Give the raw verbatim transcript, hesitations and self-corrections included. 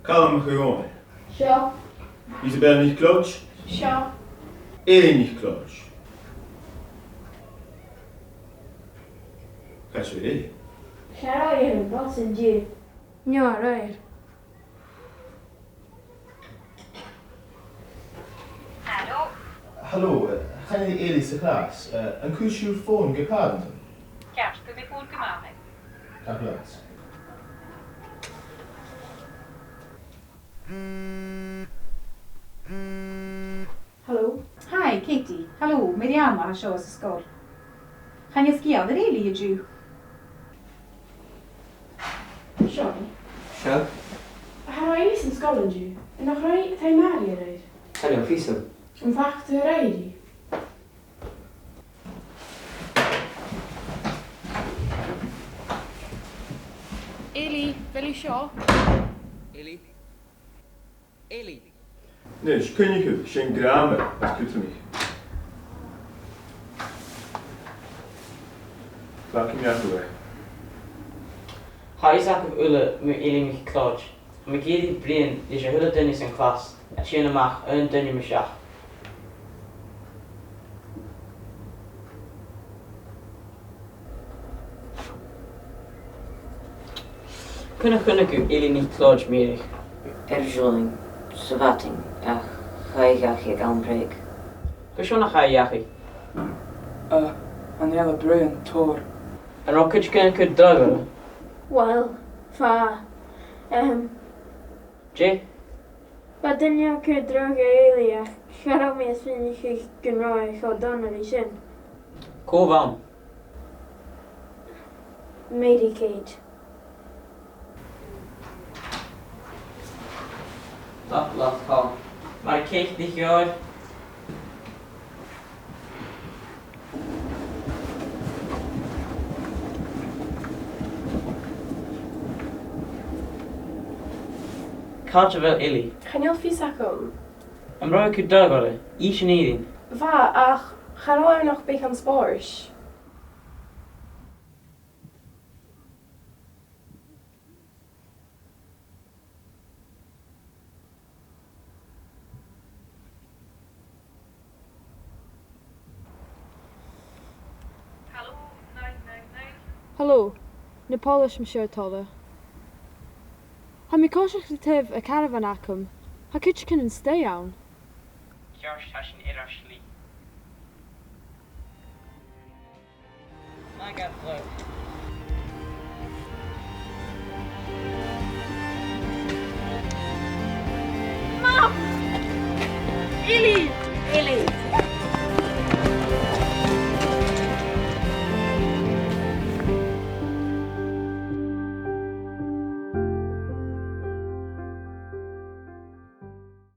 Calum Mac a' Ghobhainn. Seo. Isabel NicLeòid. Seo. Eilidh NicLeòid. Càit a bheil i? Cha robh i air am bus an-diugh. No, a-raoir. Halò? Halò, eh, chan eil Eilidh sa chlas. Eh, an cuir sibh fòn gu pàrantan? Ceart, cuiridh mi fòn gu math. Tapadh leat. Halò? Hi, Katie. Halò, Miriam a tha seo às an sgoil. Chan eil sgeul air Eilidh an-diugh. Sean. Seo? Cha robh Eilidh san sgoil an-diugh. Nach robh i, tha i marbh, a-raoir? Chan eil fhios agam. Am faca tu a-raoir i? Eilidh, a bheil i seo? Eilidh? Eilidh! A-nis, cuimhnichibh, 's e an gràmar as cudromaiche. Fàgaidh mi a-mach e. Tha fhios agaibh uile mu Eilidh NicLeòid. Tha mi ag iarraidh bruidhinn ris a h-uile duine san clas, a' tighinn a-mach aon duine mu seach. Cuin a chunnaic thu Eilidh NicLeòid, a Mhìrich? Air an t-Suidheachadh sa mhadainn, ach chaidh i dhachaigh aig àm break. Carson a chaidh i dhachaigh? Uh, an fheadhainn a' bruidhinn tòrr. An robh cuideigin a' cur dragh oirre? Uill, bha, ehm, Dè? Bha duine a' cur dragh air Eilidh, ach cha robh mi a' smaoineachadh gun robh e cho dona ri sin. Cò bh' ann? Mary Kate. Tapadh leat, a Chaluim. Mary Kate NicLeòid. Càit a bheil Eilidh? Chan eil fhios agam. An robh i a' cur dragh oirre? Innsidh mi dhuinn. Bha, ach cha robh e ach beagan spòrs. Halò, na poilis, Monsieur Toller. Tha mi a' coiseachd ri taobh a' charavan agam. Tha cuideigin an-staigh ann. Ceart, tha sinn air ur slighe. Math dha-rìribh. Mam! Eilidh! Eilidh!